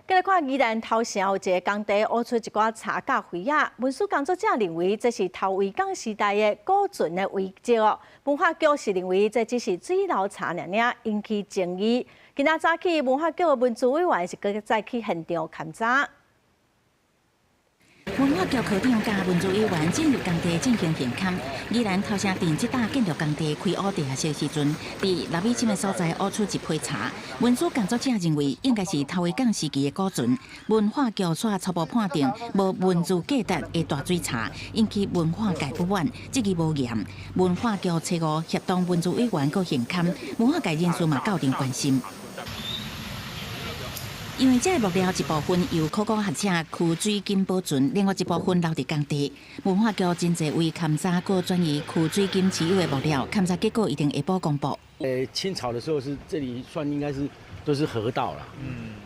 繼續看宜蘭頭城有一个工地挖出一寡柴佮廢仔，文史工作者認為這是頭圍港時代的古船的遺跡哦。文化局是認為這只是水流柴爾爾，引起爭議。今仔早起文化局的文資委員是閣再去現場勘查。文化局科長佮文資委員進入工地進行現勘。宜蘭頭城鎮這搭建築工地開挖地下室時陣，佇納米深的所在挖出一批柴。文史工作者認為應該是頭圍港時期的古船。文化局煞初步判定無文資價值的大水柴，引起文化界不滿，質疑無驗。文化局初五協同文資委員閣現勘，文化界人士嘛到場關心。因為這个木料一部分由考古學者區水金保存，另外一部分留佇工地。文化局真濟位勘查閣轉移區水金持有的木料，勘查結果一定下晡公布。清朝的時候是這裡算應該是都是河道啦。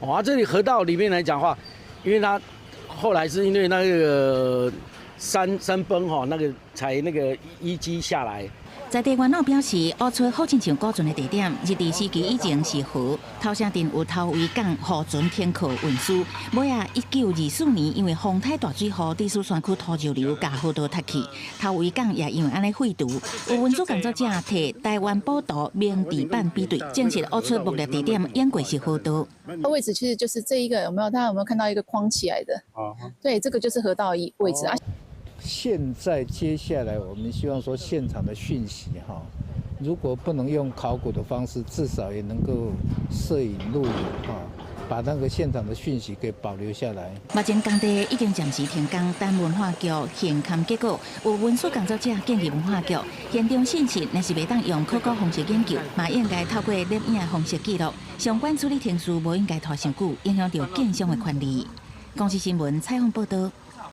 哇，這裡河道裡面來講話，因為它後來是因為那個山崩吼，那個才那個淤積下來。在地元老表示，挖出好親像古船的地點，日治時期以前是河，頭城鎮有頭圍港貨船停靠運輸。尾仔1924年，因為風颱大水雨，致使山區土石流共河道塌去，頭圍港也因為按呢廢除。有文史工作者提台灣寶島明治版比對，證實挖出木料地點應該是河道。位置其實就是這一個，有沒有？大家有沒有看到一個框起來的？對，這個就是河道位置啊。現在接下來，我們希望說現場的訊息哈，如果不能用考古的方式，至少也能夠攝影錄影哈，把那個現場的訊息給保留下來。目前工地已經暫時停工，等文化局現勘結果。有文史工作者建議文化局，現場信息若是袂當用考古方式研究，嘛應該透過錄影方式記錄。相關處理程序無應該拖傷久，影響著建商的權利。公視新聞採訪報道。